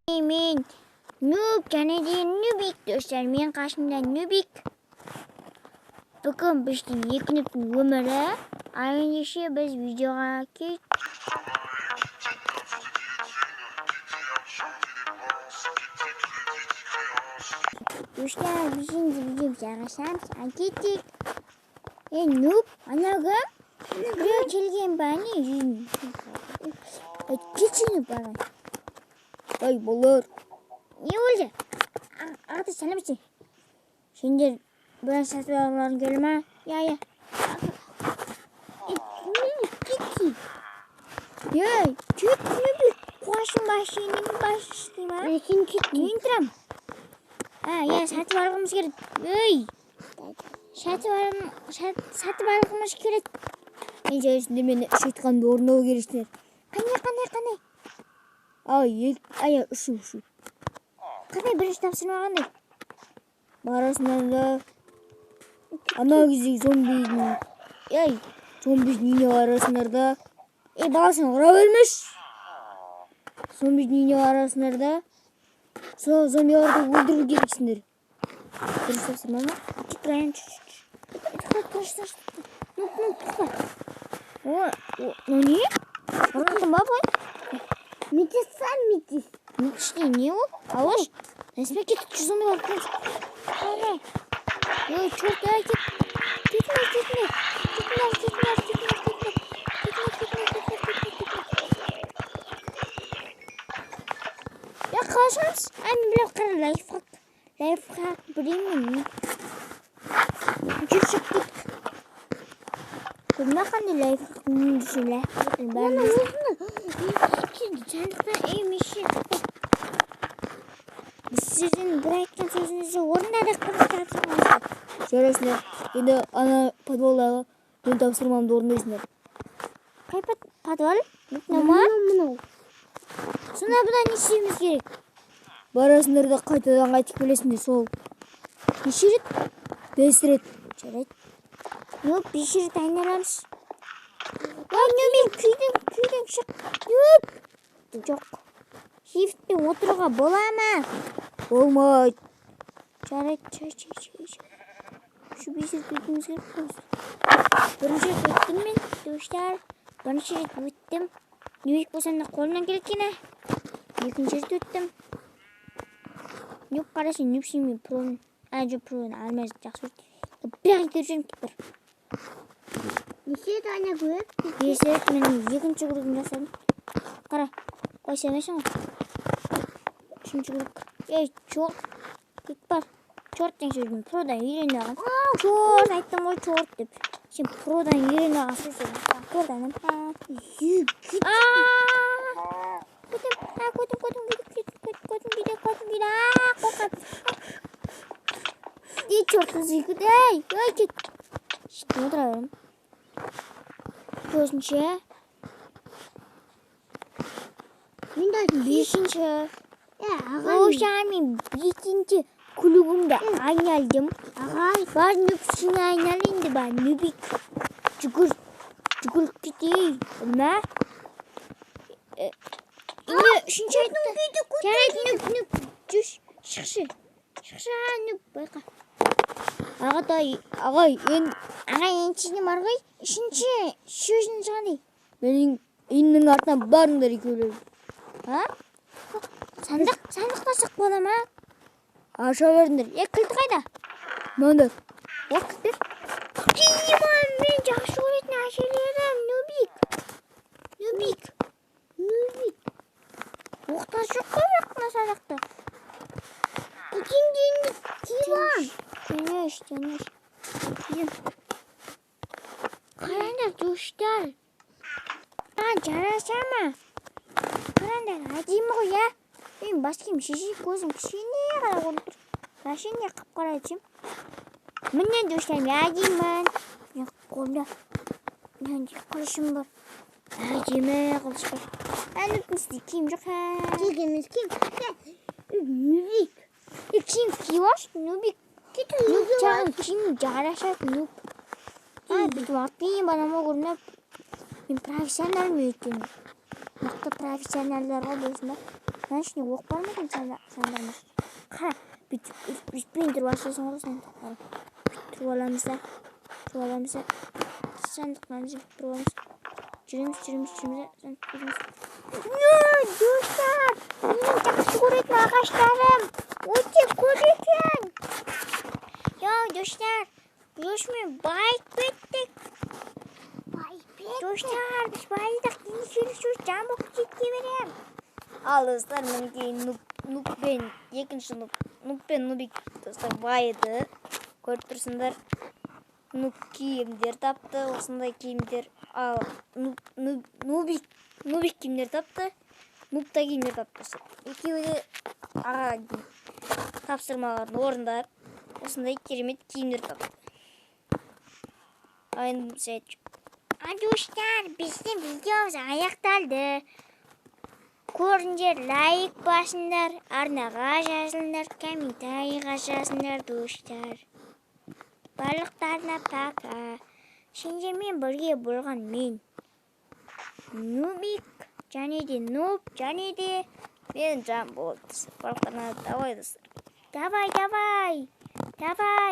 Мен Нуб және де Нубик достар, мен қасымда Нубик. Бүгін біздің екі нубтың өмірі. Ал ендеше біз видеоға кеттік. Достар, біз енді видеомызды жалғастырамыз. Ал кеттік. Ей, Нуб, анау кім? Біреу келген ба, не? Кетші, Нуб, ағай. Ай, балалар. Не болды? Ағатай, сәлеметсің. Сендер біраз сатып алғыларың келе ма? Иә, иә. Кетші. Ей, кет, Нубик. Қуасың ба, сенің басың ма? Сен кет. Мен тұрам. А, иә, сатып алғымыз керек. Ей, сатып алғымыз керек. Мен жарайсыңдар, мені үш айтқанымды орындау керексіңдер. Қандай, қандай, қандай? Ай, екі, ай, үшу, үшу. Қандай бірінші тапсырма қандай? Барасыңдар да ана кездегі зомбидің, ей, зомбидің үйіне барасыңдар да. Ей, баласың, ұра бермеші. Зомбидің үйіне барасыңдар да, сол зомбиларды өлтіру керексіңдер. Бірінші тапсырма ма? Кет, Райан, тоқта, тыныш, тыныш. Ну, ну, тоқта. О, о, мынау не? Ұратын ба былай? Метис, метис. Ну, кішкене не ол? Алаш, нәсіме кетіп жүр зомбилар. Қане. Ой, черт, ай, кет. Кетіңдер, кетіңдер. Кетіңдер, кетіңдер, кетіңдер, кетіңдер. Кетіңдер, кетіңдер, кетіңдер, кетіңдер, кетіңдер. Я қалай шығамыз? Ай, мен білемін, қара, лайфхак. Лайфхак білемін мен. Жүр, шығып кеттік. Көрдің бе қандай лайфхак? Мен десем лайфхактың бәрін. Сандықтан, ей, меші. Біз сіздің бір айтқан сөзіңізді орындадық, бірінші тапсырмамызды. Жарайсыңдар. Енді ана подвалдағы менің тапсырмамды орындайсыңдар. Қай подвал? Мынау ма? Мынау. Сонда бұдан не істеуіміз керек? Барасыңдар да қайтадан қайтып келесіңдер сол. Неше рет? 5 рет. Жарайды. Ну, 5 рет айналамыз. Ой, Нубик, күйдің, күйдің шық. Нуб. Жоқ. Shiftпен отыруға бола ма? Болмайды. Жарайды, чай, чай, чай, чай. Şu 5 рет өтуіміз керек қой. Бірінші рет өттім мен, достар. Бірінші рет өттім. Нубик болсам да қолымнан келеді екен. Екінші рет өттім. Нуб қарашы, нуб сен мен проны. А, жоқ, проны алмаз жақсы өтті. Бірақ итеріп жүрмін бір. Неше рет айна көріп? 5 рет мен екінші кругын жасадым. Қара, қойса емесің ғой. Үшінші круг. Ей, черт. Кет бар. Черт деген сөзді продан үйрене алған. Черт айттым ғой, черт деп. Сен продан үйрене алған сөз. Продан. Көтім, а, көтім, көтім, көтім, көтім, көтім, көтім, көтім, көтім, а, қорқам. Ей, черт, ей, ей, кет. Шеттен отыра беремін. Төртінші. Мен де Бесінші. Ағай. Ошаған мен бесінші кругымды айналдым. Ағай. Бар, Нуб, сені айнал енді бар, Нубик. Жүгір, жүгіріп кетейін. Ма? Енді үшінші айтты. Жарайды, Нуб, Нуб, жүр, шықшы. Шықшы, Нуб, байқа. Ағатай, ағай, енді Ағай, енді сенде бар ғой. Үшінші сөзің қандай? Менің үйімнің артынан барыңдар екеулерің. А? Сандық, сандықтасақ бола ма? Аша беріңдер. Е, кілт қайда? Мынаңдар. О, кілт бер. Диман, мен жақсы көретін әжелерім, Нубик. Нубик. Нубик. Оқтас жоқ қой бірақ мына сандықта. Диман. Тыныш, тыныш. Қараңдар, достар. Маған жараса ма? Қараңдар, әдемі ғой, иә? Мен бас киім шеше көзім кішкене ғана көрініп тұр. Вообще қап-қара десем. Міне, достар, мен әдемімін. Мен қолымда мынандай қылышым бар. Әдемі қылыш бар. Әне үстінде киім жоқ. Кигіміз киім. Нубик. Е, киім киіп алшы, Нубик. Нуб, саған киім жарасады, Нуб. А, бүйтіп артпен барамын ғой көрініп. Мен профессионалмын өйткені. Мықты профессионалдар ғой білесің ба? Мынаның ішінде оқ бар ма екен сандығымыз? Қара, бүйтіп бүйтпен тұрып ашасың ғой сандық. Қара, бүйтіп тұрып аламыз да, тұрып аламыз да, сандықтан бүйтіп тұрып аламыз. Жүреміз, жүреміз, жүреміз да, сандық жүреміз. Достар, менің жақсы көретін ағаштарым өте көп екен. Йоу, достар, осымен байып кеттік. Достар, біз байыдық. Енді келесі Жамбо кете беремін. Ал, достар, мінекей, нуб, нуб пен екінші нуб, нуб пен нубик, достар, байыды. Көріп тұрсыңдар. Нуб киімдер тапты, осындай киімдер. Ал нуб, нуб, нубик, нубик киімдер тапты. Нуб та киімдер тапты, достар. Екеуі де аға тапсырмаларын орындап, осындай керемет киімдер тапты. Ал енді сәт. А, достар, біздің видеомыз аяқталды. Көріңдер, лайк басыңдар, арнаға жазылыңдар, комментарийға жазыңдар, достар. Барлықтарына пока. Сендермен бірге болған мен, Нубик, және де Нуб, және де Мен Жамбо. Барлықтарына давай, достар. Давай, давай, давай.